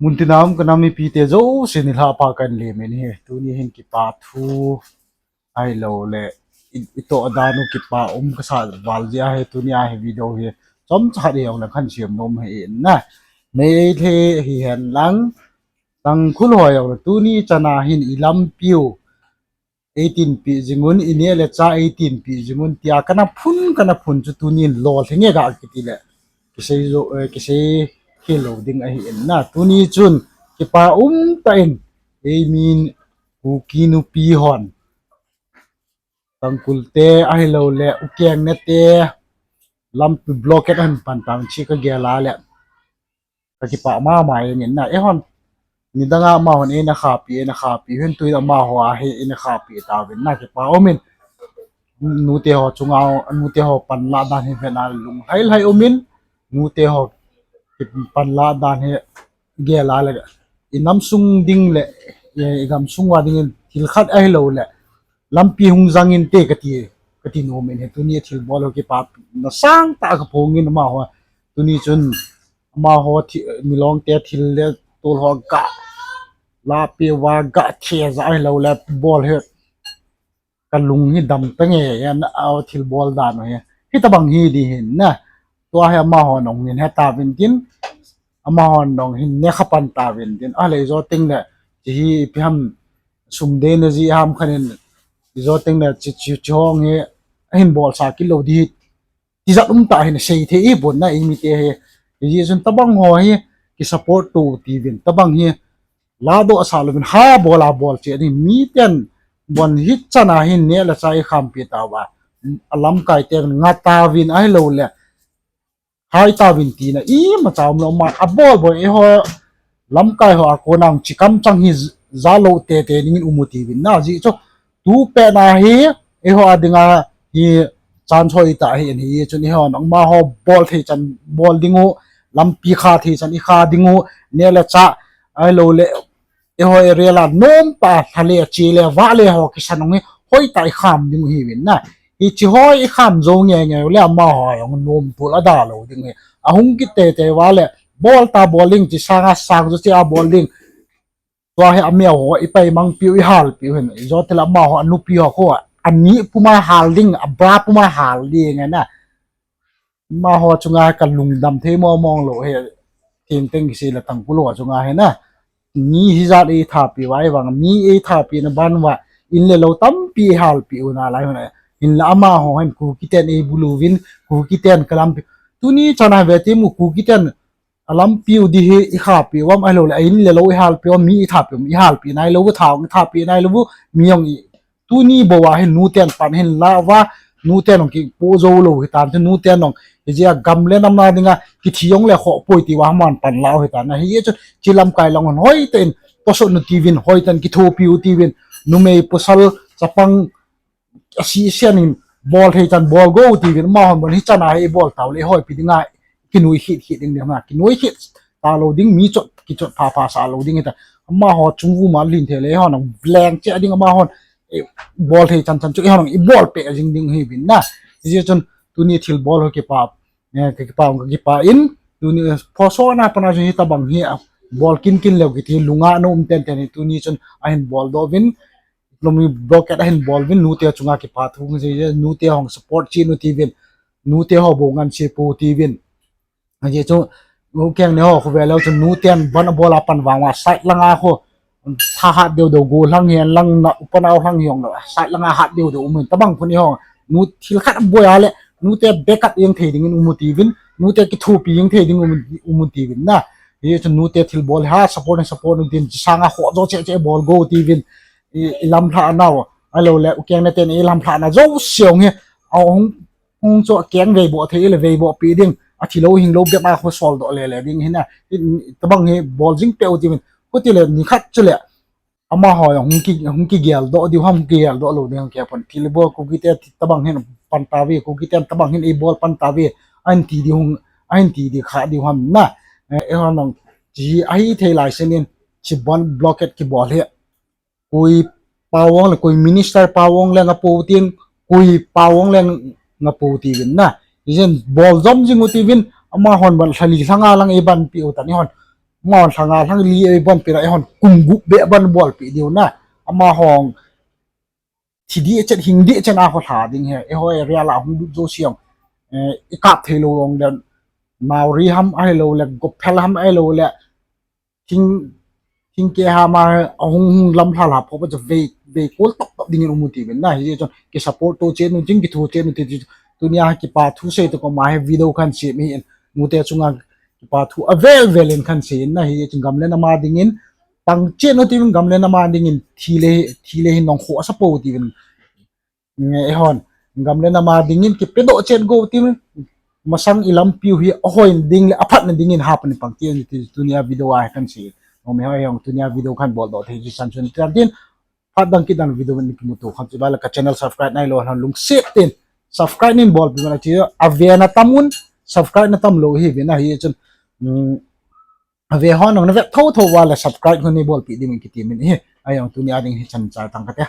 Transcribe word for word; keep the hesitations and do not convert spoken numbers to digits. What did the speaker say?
Muntina um kanam mipite jouse nilhah pha kahin lem in ahi. Tuni hin kipa thu ahilouleh i, itoh dan u kipa um kasa val jeh ahi, tuni a hi video hi chomcha khat hijongle kahin sem nom ahi in na. Meitei hihen lang, Tangkhul ho hijongle tuni chana hin i lampiu eitinpeh jingun, i neh le chah eitinpeh jingun tia kana phun kana phun chu tunin lolhing e ga kiti le kisei jo, eh, kisei khel lou ding ahi in na. Tuni chun kipa umtah in, eimin Kuki nupi hon, Tangkhul te ahilouleh Ukeng nate lampi blockade ahin pan tang chu kagel a le kakipah mama jeng in na. Eihon nidanga amahon eina khapi, eina khapi, hin tuin amaho a hi eina khapi tauvin na, kipa umin. Nute ho chunga, nute ho panlah dan hi vet a le lunglhai lhai umin, nute ho kipanlah dan hi gel a le i namsung ding le i gamsung uva dingin thil khat ahilouleh lampi hung jang inte kati, kati nom in ahi. Tuni thilbol ho kipana sangtah kaphongin amaho. Tuni chun amaho milong te thil le tol ho ga lahpeh uva ga thejah ahilouleh bol hi kalung hi dam tange, thilbol dan u hi. Hitobang hi ding hin na. Tua hi amahon hung hin he tauvin tin, amahon hung hin nekha pan tauvin tin. Ahile ijo tengle, hiche hi ipi ham sum deina jeh ham khat in, ijo tengle hiche, hiche, hiche hung hi ahin bolsa kit lou ding hi tijat umtah hin seithei hipon na, imite hi. Hijeh chun tobang ho hi kisupport to tiuvin, tobang hi ladoh sah louvin, ha bol a bol cheh ding, miten bon hichan a hin neh le chah ikhampi tauva, alamkai ten nga tauvin ahilouleh hai tauvin tina imacha umlou, ama abol boi eiho lamkai ho a kona hung chi kamchang hi jalou teitei dingin um u tiuvin na. Ajeh chu tupet na hi eiho a dinga hi chance hoitah ahi in, hijeh chun eihon amaho bol thei chan bol ding u, lampi kha thei chan ikha ding u, neh le chah ahilouleh eiho area la nomtah lha le che le vah le ho kisan hung hi hoitah ikham ding u hiuvin na. Hiche ho ikham jou ngeingei ule amaho jong nomtah a dalou ding u hi. Ahung kit teitei uva le bol ta bol ding, hiche sanga sang jouse a bol ding. Tua hi ameo ho ipaimangpiu ihalpiu hin, ijo tile amaho anupi ho khu ani puma hal ding, abra puma hal ding ahi na. Amaho chunga kalungdam thei mong mong lou hi, thengteng kisei le Tangkhul ho chunga hi na. Mi hijat eithapi uva ahivang, mi eithapi na ban uva in le lou tampi eihalpi u nalai hon. Hinla amaho hin Kuki ten eibulu uvin, Kuki ten kalampi. Tuni chana ve temu Kuki ten alampiu ding hi ikhapi uvam ahilouleh in le lou ihalpi uvam, mi ithapi uvam, ihalpi nailou u, tha jong ithapi nailou u, mi jong i, tuni bou a hin nuten pan hin la uva, nuten jong kipoh jou lou hitan, nuten jong hijeh a gam le nam na dinga kithi jongle khoh poi tiuva aman pan la u hitan ahi. Hijeh chun hiche lamkai lang hon hoitah in tosot u tiuvin, hoitah in kithopi u tiuvin, numei pasal chapang asisen in bol thei chan bol go u tiuvin, amahon bon hichan a hi ibol taule eiho ipi dinga kinoi khit khit ding ding ham, kinoi khit talou ding, mi chot kichot pha pha sah lou ding hita. Amaho chung uva lhin thei le eihon jong leng cheh ding, amahon bol thei chan chan chu eihon jong ibol peh jing ding hiuvin na. Hijeh chun tuni thilbol ho kipa, eh, kakipa, kakipa in, tuni phosona pana chun hitobang hi bol kin kin leu kiti lunga na um ten ten hi tuni chun ahin boldoh uvin, economic blockade ahin bol uvin, nute chunga kipa thu hung sei, nute hung support cheh u tiuvin, nute ho bou nganse pou tiuvin. Ajeh chu, Ukeng ne ho khu ve leu chun nuten ban abol a pan vang uva side langa khu thahat deu deu, golhang hihen lang na, upanao lhang hijongle side langa hat deu deu umin, tobang khu ni ho, nu thil khat aboi a le nute backup jeng thei dingin um u tiuvin, nute kithopi jeng thei ding um, um u tiuvin na. Hijeh chun nute thilbol ha support, support u tin, hiche sanga khoh jo cheh cheh bol go u tiuvin, i, ilamlhah nau ahilouleh Ukeng ne ten ilamlhah na jouse jong hi ahung, hung chu akeng veiboh thei le veiboh pi ding, athilou hinglou bep a khu soldoh le le ding hi na. Tobang hi bol jing peh u tiuvin, khutile nikhat chule amaho jong hung ki, hung kigeldoh diu ham, hung kigeldoh lou ding ham kipon, thilbol Kuki te tobang hin pan tauve, Kuki ten tobang hin eibol pan tauve, ahin ti diu hung, ahin ti di kha diu ham na. Eh, eihon jong hiche ahithei lai senin hiche ban blockade kibol hi koi power le, koi minister power le nga pou tin, koi power le nga pou tiuvin na. Hijeh in bol jom jing u tiuvin, amahon ban lha li lha nga lang eibanpi u tan eihon Amahon lhanga lhang li ei bon peh a, eihon kum gup beh bon bolpeh diu na. Amahon thi deh chet, hing deh chet a ho lha ding hi, eiho area la hung lut jouse jong, eh, i kap theilou jong le, naori ham ahiloule, gophel ham ahiloule, thing, thingkeh ham a, ahung hung lamlha lha phoh pa chu vei, veikol tap tap dingin um u tiuvin na, hijeh chun kisupport to chet u tin, kitho chet u tin, tunia kipa thu sei to koma hi video khan sem ahin, nute chunga kipa thu avel vel in khan sei in na, hijeh chun gam le nam a dingin pang chet u tiuvin, gam le nam a dingin thi le, thi le hin nong khoh asa pou tiuvin. Eihon gam le nam a dingin kipedoh chet go tin, masang i lampiu hi ahoi ding le aphatna dingin hapan i pang tin, ti tunia video a hi kan sei. Nome ho jong tunia video kan boldoh thei chu chan chun tan tin, phat dang kit dang video in kimuto khan chu, ba le ka channel subscribe nailou hon lungset in subscribe nin bolpeh uvin, achi avena tam un, subscribe na tamlou hi vena hi chun, ave hon nong na vet thou thou uva le subscribe hon nei bolpeh ding in kiti min hi. Ajong tunia ding hi chan chai tang kate.